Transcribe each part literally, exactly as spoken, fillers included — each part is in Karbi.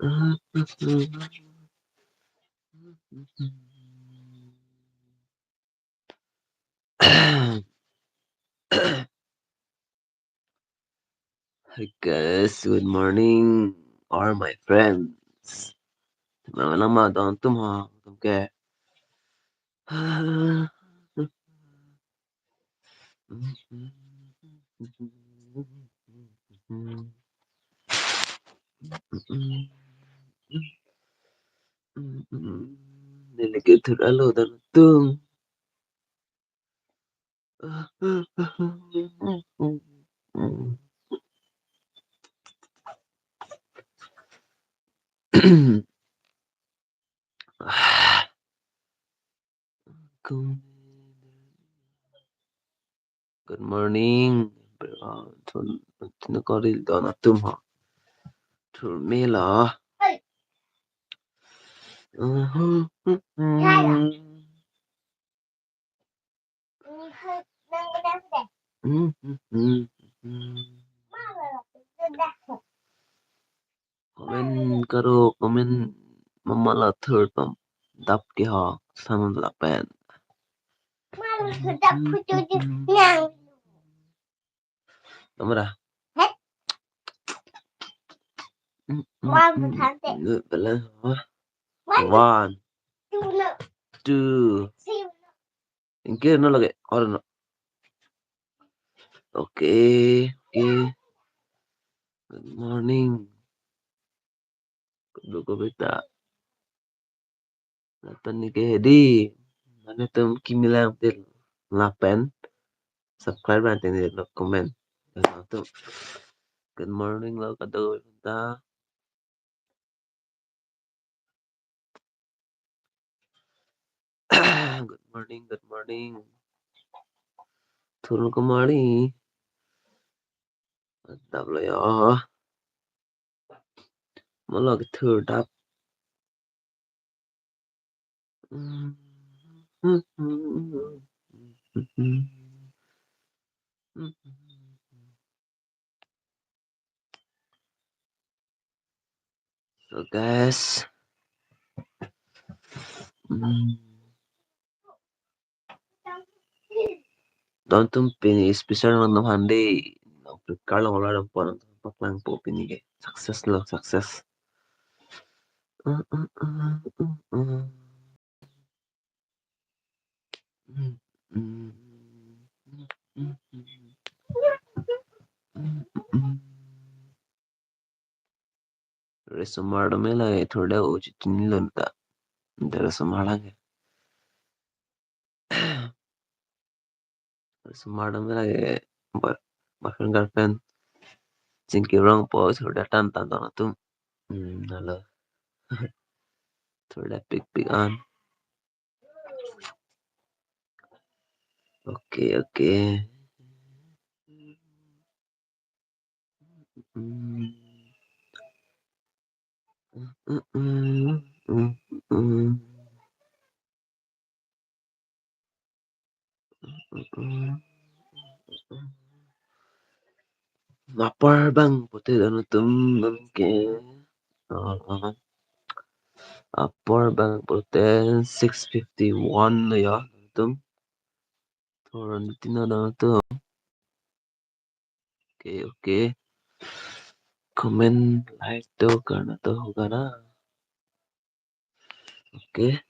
Hi guys, good morning, all my friends. Mama nama don atum ho, atum ke. Neli ke thur alo don atum. Good morning, everyone. Thun, thun koril don atum ho. Thur me lo. Comment karo, comment mama la thur pam dap ke ho, san lapen. Kamera. He? One, two, three. One, two, no. Two. Three, no. Ingke no lagi, or no. Okay, okay. Good morning. Kudu ko beta. Lapen neli ke hedi. Mane atum kimi lang til. Lapen subscribe bang tini lo comment. Lapen atum. Good morning lo kado ta. Good morning, good morning. Thur ko mari. Dap lo yo. Molo ke thur dap. So guys, mm, don atum pini special nang nam hande, nang pekar long ola dam pon nang paklang po pini ke success lo success. Resomar dam lagi thur da uji tini lon ta. Ante resomar lagi. Resomar dam lagi. Bar, boyfriend girlfriend. Chingki rong po thur da tan tan don atum. Hmm, halo. Thur da pik pik an. Okay, okay. Apor bang pute don atum ke. Ah, apor bang pute six fifty one lo ya atum. Thur tina don atum. Okay, okay. Comment, like to karna to hoga na. Okay.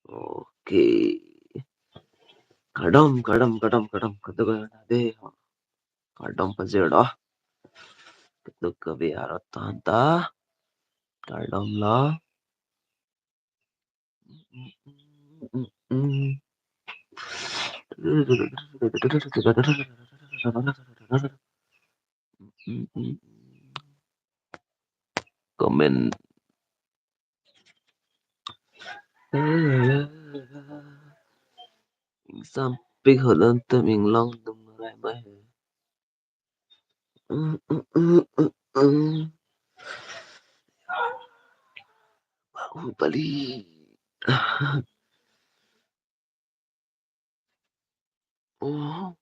Okay. Kardom, kardom, kardom, kardom. Kardom, kardom. Kardom pajir do. Ketuk ke biar tan ta. Kardom lo. Comment. Ingsampik holan atum inglong dum rai mai. Bahubali. Oh.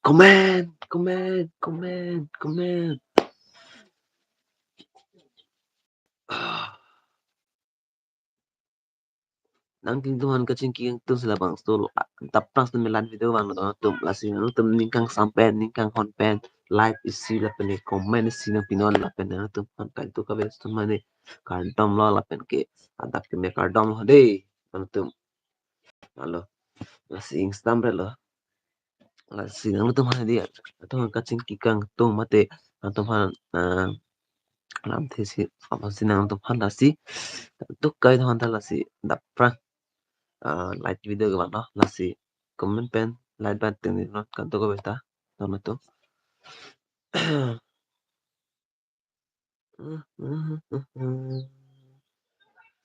Comment, comment, comment, comment. Ah. Nangtum aphan kachingki kangtung si labangso, ah, daprang sita me live video vanglo don atum, lasi nangtum ning kangsam pen, ning kanghon pen, like isi lapen ke comment isi nangpinon lapen nangtum aphan kangtung kave atum mane kardom lo lapen ke adap keme kardom lo dei don atum. Alo, lasi ingsam re lo. Lasi nangtum aphan dei, nangtum aphan kachingki kangtung mate nangtum aphan, ah, lamthe si, apotsi nangtum aphan lasi, tuk kai aphan ta lasi daprang, ah, live video kevang lo, lasi comment pen like button ni not kanto ko beta, tama tu.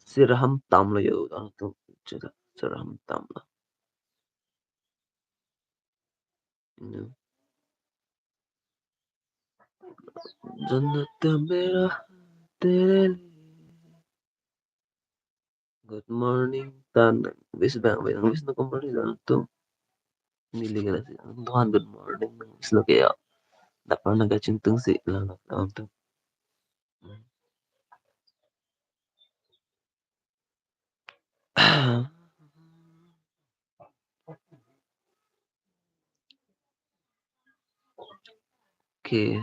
Sirham tam lo yo, ah, tu, sira, sirham tam lo. Yo. Jannat mera tere liye. Good morning, tan. Wish bang, bang, wish no good morning, tan tu. Neli kena si, Tuhan, good morning, wish lo ke ya. Daprang nang kachingtung si, lang, lang, tu. Okay.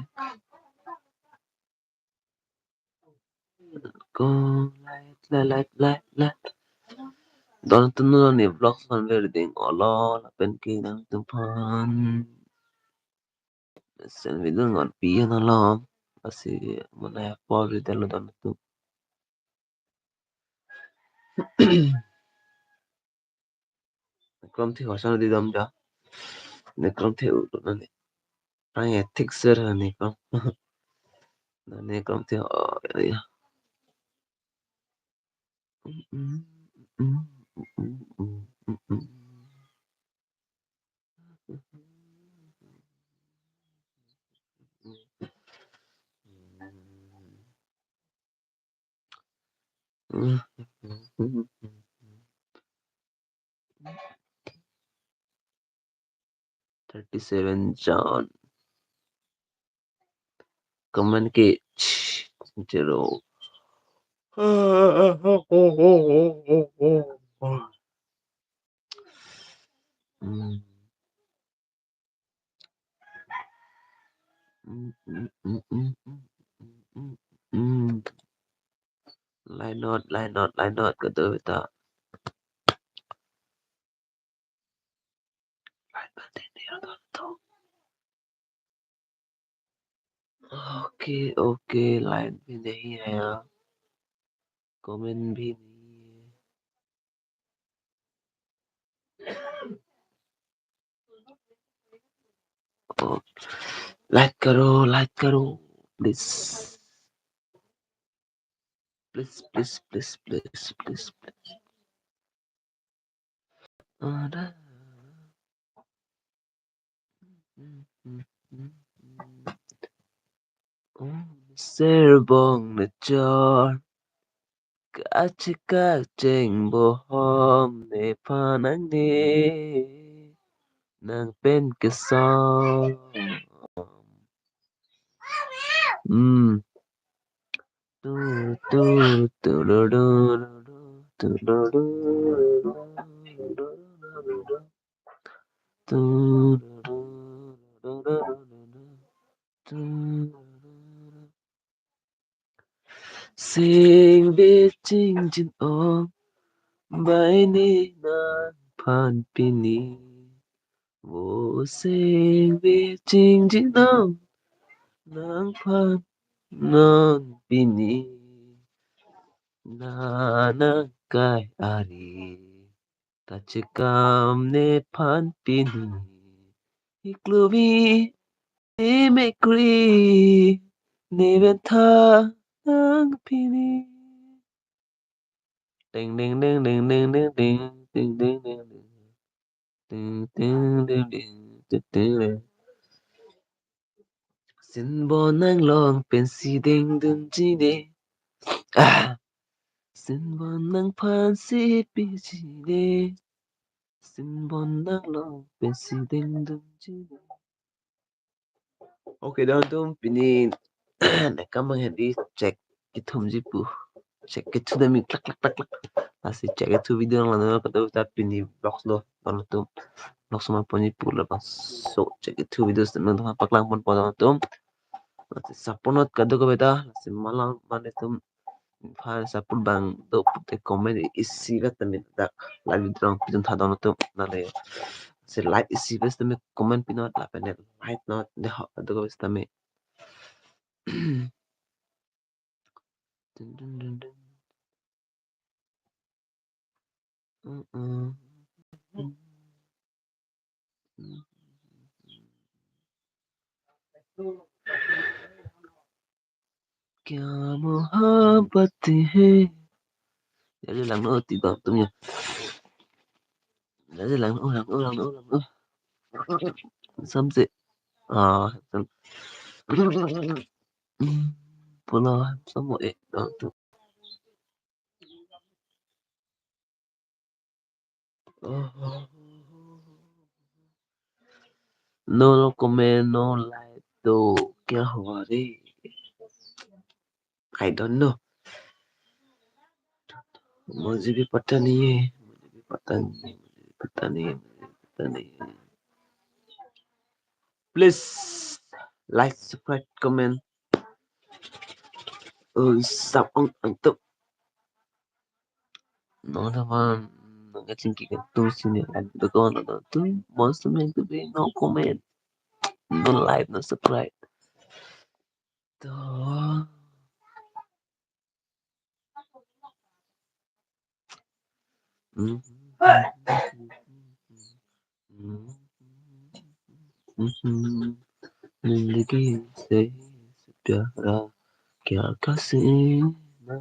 Ko light, light, light, light, light. Don atum non ne vlog aphan ver ding olo lapen ke nangtum aphan sen video ngon pi an alom. Lasi mane apor video lo don atum. Krom thi hosan di dam ja. Ne krom thi u nani. Ang ya thik sir ha ne krom. Nani krom thi, oh, ya, ya. Thirty-seven John. Comment ke zero. Hmm. Hmm, hmm, hmm, hmm, hmm, hmm, hmm, hmm. Line not, line not, line not, kado beta. Line not, line not, line not. Okay, okay, line भी नहीं आया, कमेंट भी नहीं है। ओ, लाइक करो, लाइक करो, please. Please, please, please, please, please, please. Ada. Serbong ne chor. Kachekak cheng bohom nephan nangne. Nang pen kesom. Hmm. Tu, tu, tu, lu, lu, lu, lu, tu, lu, lu, lu, lu, lu, lu, lu, lu, lu. Tu, lu, lu, lu, lu, lu, lu, lu, tu, lu, lu, lu. Sing bichingjin ong, bai ne nangphan pini. Vo sing bichingjin ong, nangphan non pini. Na nangkai ari, kachekam nephan pini. Iklovi, ne mekri, ne ventha nang pini. Ding, ding, ding, ding, ding, ding, ding, ding, ding, ding, ding. Ding, ding, ding, ding, ding, ding, ding. Sinbon nanglong pensi dingdunji ne. Ah. Sinbon nangphan si piji le, sinbon nanglong pensi dengdunji le. Okay, don atum, pini ne kamang hedi chek kethumji pu. Chek kethu dami klak klak klak klak. Lasi chek kethu video nang lang kadokave ta pini vlogs lo, don atum. Vlogs ma ponji pu labangso chek kethu video sitame nangtum paklang ponpo don atum. Lasi support not kadokave ta, lasi malang mane atum phan support abang do pute comment isi vet tame dak live video along pidun tha don atum, nale si like isi vet tame comment pinot lapen like not de ho kadokave sitame. Dun, dun, dun, dun. Mm-mm. क्या मोहब्बत है। Jadi lang no ti don atum ya. Jadi lang no, lang no, lang no, lang no. Samse. Ah, sam. Hmm, pula samo eh don atum. Oh. No, no comment, no like, to kya hua re? I don't know. मुझे भी पता नहीं है, मुझे भी पता नहीं है, मुझे भी पता नहीं है, मुझे भी पता नहीं है। Please like, subscribe, comment. Oh, sap ang ang tup. No, no, man. Nang kachingki kan tu sini kan. Betul, no, no, tu. Most of me to be no comment, no like, no subscribe. To. जिंदगी से प्यारा क्या कहना।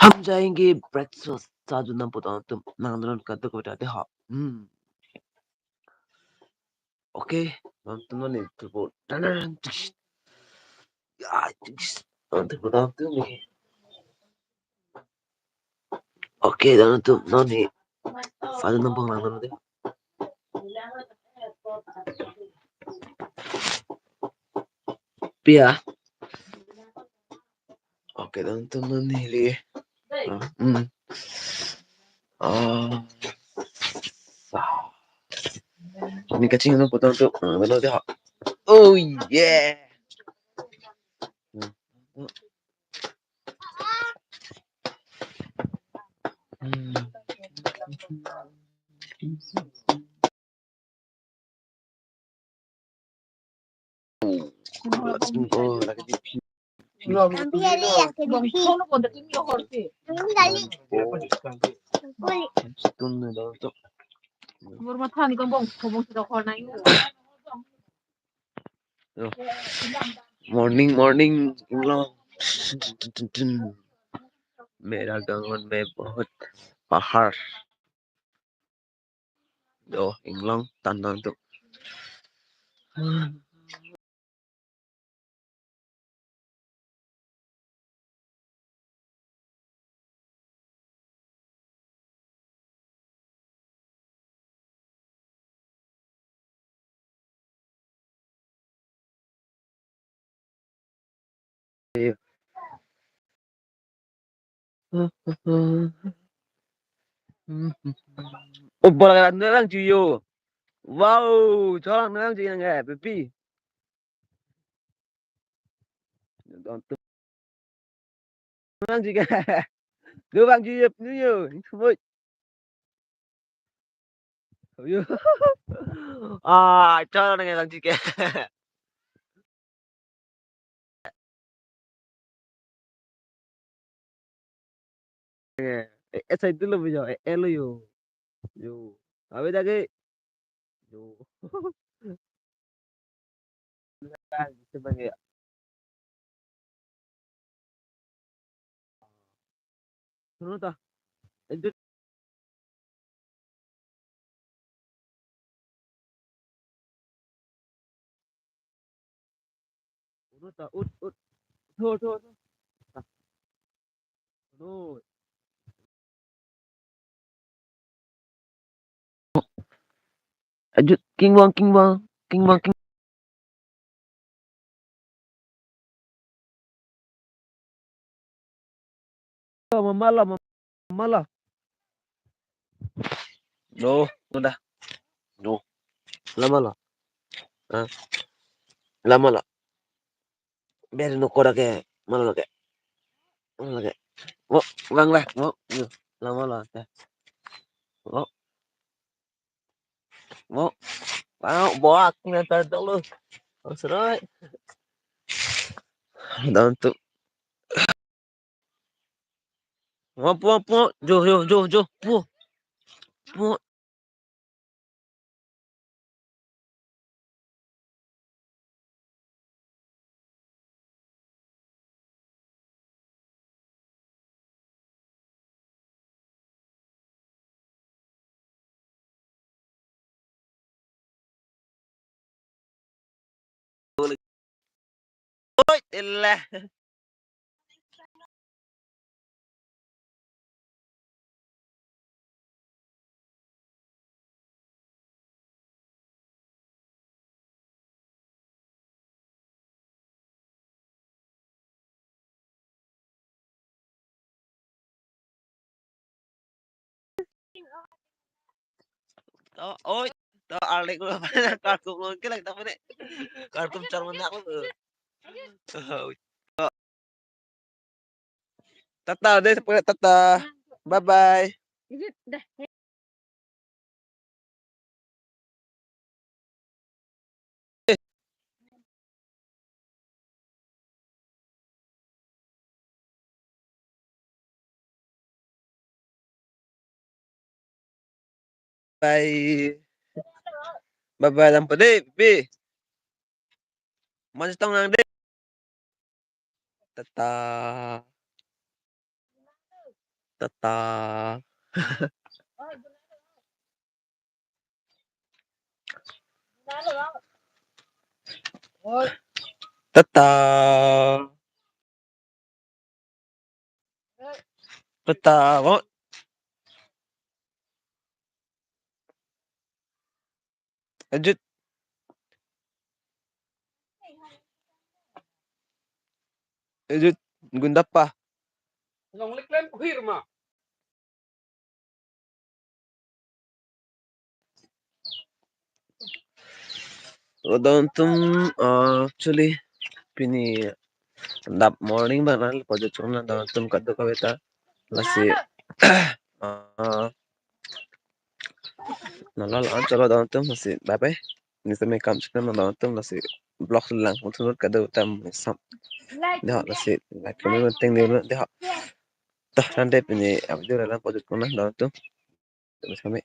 हम जाएंगे breakfast, sadu nam pu don atum, nang don kadokave ta de ho. Hmm. Okay, don atum, non ni tupo. Tanan, tiks. Ya, tiks. Don atum, don atum ni. Okay, don atum, non ni. Sadu nam panglang don atum. Pia. Okay, don atum, non neli. Ah, hmm. Ah. Sa. Ni kaching no pu don atum. Ah, betul dia. Oh yeah. Hmm. Hmm. Morning, morning, Inglong. मेरा गांव में बहुत पहाड़। Yo, Inglong, tan don atum. Oh, bola kan nang juyo. Wow, cholang nang juyo nang eh, baby. Nang juyo. Dua bang juyo, juyo. Woi. Ayo. Ah, cholang nang juyo. Eh, eh, sai dulu yo, eh, eh, lo yo. Yo. Abe dagi. Yo. Sebagai Suno ta. Itu. Ut, ut, ut. Tho, tho, tho. Tho. Ajut, king wang, king wang, king wang, king. Mama la, mama la. No, udah. No. Lama la. Ah. Lama la. Biar no koda ke, mala ke. Mala ke. Wo, ulang lah, wo. Yo, lama la. Ya. Wo. Wo. Wow, boak ni tar dulu. Oh, serai. Daun tu. Wo, po, po. Jo, jo, jo, jo. Po. Po. Oi, elah. Oh, oi, to alik lo, karkum lo, kelak tak mana? Karkum char mana lo? Oh, tata deh, tata. Bye bye. Bye. Bye bye, lampu deh, Pi. Mansi tong nang deh. Tata. Tata. Tata. Tata. Wo. Ajut. Ajut, gundapa. Long lek lem kuhir ma. Adon atum, uh, actually, pini adap morning bang nang pajut chong nang adon atum kadokave ta. Lasi, uh, nang la-an cholo adon atum, lasi bye bye. Ni tame kam chikna adon atum, lasi vlog lang, muthunut kado tam sam. Deh, lasi like, comment, ting ni deh. Tah, rande pini video la-an pajut chong nang adon atum. Terus kami.